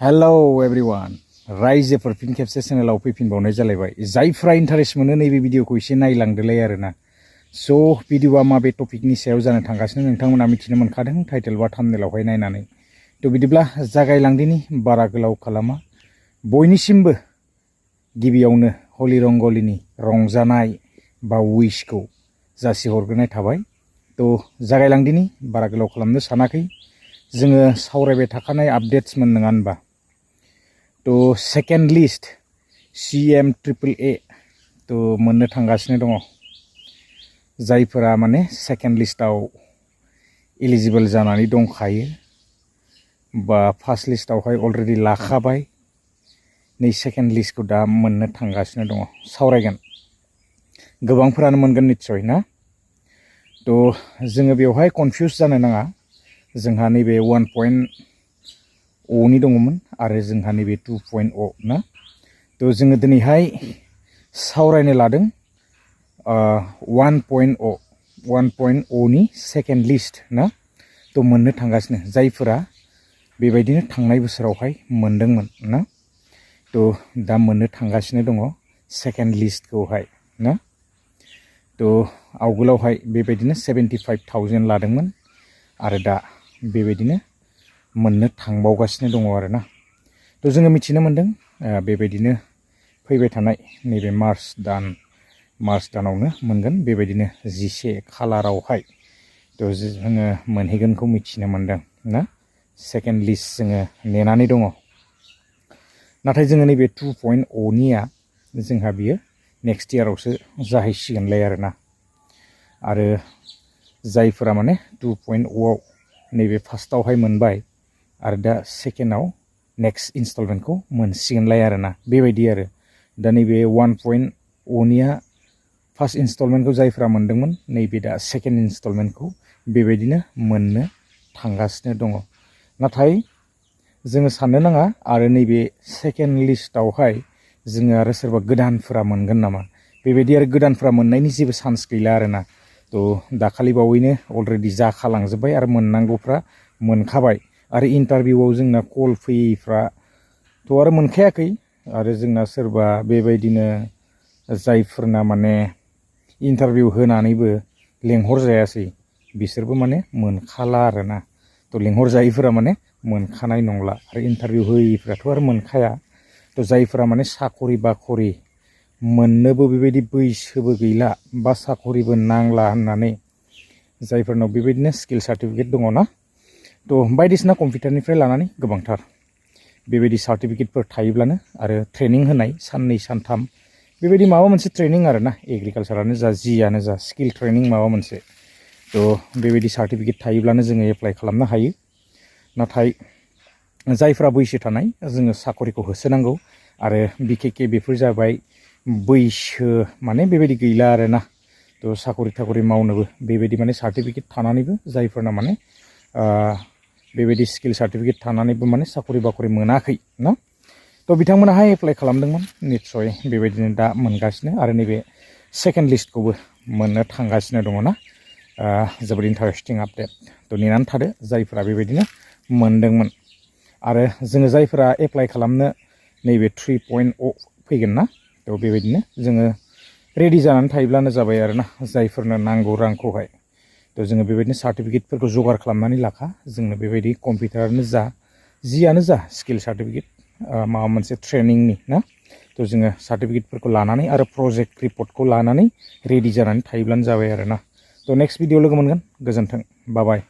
Hello everyone. रायजोफोर फिन खेबसे चेनेलाव फैफिनबावनाय जालायबाय जायफ्रा इन्टारेस्ट मोनो नैबे भिडिअखौ एसे नायलांदोलाय आरोना सो भिडिअआ माबे टपिकनि सायाव जानो थांगासिनो नोंथांमोना मिथिनो मोनखादों टाइटेल बा थाम्बनेलावहाय नायनानै तो बिदिब्ला जागायलांदिनि बारा गोलाव खालामा बयनिसिमबो गिबियावनो हलि रंगलिनि रंजानाय बा उइशखौ जासिहरग्रोनाय थाबाय तो जागायलांदिनि बारा गोलाव खालामनो सानाखै जोङो सावरायबाय थाखानाय आपडेट्समोन नङा होनबा तो सेकेंड लिस्ट CM-AAA तो मोननो थांगासिनो दङ जायफोरा माने सेकेंड लिस्टआव एलिजिबल जानानै दंखायो बा फार्स्ट लिस्टआवहाय अलरेडि लाखाबाय नै सेकेंड लिस्टखौ दा मोननो थांगासिनो दङ सावरायगोन गोबांफोरानो मोनगोन निश्चय ना तो जोङो बेवहाय कनफ्यूज जानो नाङा जोंहा नैबे 1.0 नि दङमोन आरो जोंहा नैबे 2.0 ना तो जोङो दिनैहाय सावरायनो लादों 1.0 नि सेकेंड लिस्ट ना तो मोननो थांगासिनो जायफोरा बेबायदिनो थांनाय बोसोरावहाय मोनदोंमोन ना तो दा मोननो थांगासिनो दङ सेकेंड लिस्टखौहाय ना तो आवगोलावहाय बेबायदिनो 75,000 लादोंमोन आरो दा बेबायदिनो मोननो थांबावगासिनो दङ आरोना तो जोङो मिथिनो मोनदों बेबायदिनो फैबाय थानाय नैबे मार्च दानावनो मोनगोन बेबायदिनो 11 खालारावहाय तो जोङो मोनहैगोनखौ मिथिनो मोनदों ना सेकेंड लिस्ट जोङो नेनानै दङ नाथाय जोङो नैबे 2.0 निया जोंहा बियो नेक्स्ट इयारावसो जाहैसिगोनलाय आरोना आरो जायफोरा माने 2.0 आव नैबे फार्स्टआवहाय मोनबाय आरो दा सेकेंडआव नेक्स्ट इनस्टलमेन्टखौ मोनसिगोनलाय आरोना बेबायदि आरो दा नैबे 1.0 निया फार्स्ट इनस्टलमेन्टखौ जायफोरा मोनदोंमोन नैबे दा सेकेंड इनस्टलमेन्टखौ बेबायदिनो मोननो थांगासिनो दङ नाथाय जोङो साननो नाङा आरो नैबे सेकेंड लिस्टआवहाय जोङो आरो सोरबा गोदानफोरा मोनगोन नामा बेबायदि आरो गोदानफोरा मोननायनि जेबो चान्स गैला आरोना तो दाखालि बावैनो अलरेडि जाखालांजोब्बाय आरो मोननांगौफ्रा मोनखाबाय आरो इन्टारभिउआव जोंना कल फैयैफ्रा तो आरो मोनखायाखै आरो जोंना सोरबा बेबायदिनो जायफोरना माने इन्टारभिउ होनानैबो लेंहरजायासै बिसोरबो माने मोनखाला आरोना तो लेंहरजायैफोरा माने मोनखानाय नंला आरो इन्टारभिउ होयैफ्राथ' आरो मोनखाया तो जायफोरा माने साखरि बाखरि मोननोबो बेबायदि बैसोबो गैला बा साखरिबो नांला होननानै जायफोरनाव बेबायदिनो स्किल सार्टिफिकेट दङ ना तो बायदिसिना कम्पिउटारनिफ्राय लानानै गोबांथार बेबायदि सार्टिफिकेटफोर थायोब्लानो आरो ट्रेनिं होनाय साननै सानथाम बेबायदि माबा मोनसे ट्रेनिं आरोना एग्रिकालचारानो जा जियानो जा स्किल ट्रेनिं माबा मोनसे तो बेबायदि सार्टिफिकेट थायोब्लानो जोङो एप्लाइ खालामनो हायो नाथाय जायफ्रा बैसो थानाय जोङो साखरिखौ होसोनांगौ आरो बिखेखे बेफोर जाबाय बैसो माने बेबायदि गैला आरोना तो साखरि थाखरि मावनोबो बेबायदि माने सार्टिफिकेट थानानैबो जायफोरना माने बेबायदि स्किल सार्टिफिकेट थानानैबो माने साखरि बाखरि मोनाखै ना तो बिथांमोनाहाय एप्लाइ खालामदोंमोन निश्चय बेबायदिनो दा मोनगासिनो आरो नैबे सेकेंड लिस्टखौबो मोननो थांगासिनो दङ ना जोबोद इन्टारेस्टिं आपडेट तो नेनानै थादो जायफोरा बेबायदिनो मोनदोंमोन आरो जोङो जायफोरा एप्लाइ खालामनो नैबे 3.0 फैगोन ना तो बेबायदिनो जोङो रेडि जानानै थायोब्लानो जाबाय आरोना जायफोरनो नांगौ रांखौहाय तो जोङो बेबायदिनो सार्टिफिकेटफोरखौ जगार खालामनानै लाखा जोंनो बेबायदि कम्पिउटारानो जा जियानो जा स्किल सार्टिफिकेट माबा मोनसे ट्रेनिंनि ना तो जोङो सार्टिफिकेटफोरखौ लानानै आरो प्रजेक्ट रिपर्टखौ लानानै रेडि जानानै थायोब्लानो जाबाय आरोना तो नेक्स्ट भिडिअ लोगो मोनगोन गोजोन्थों बाय बाय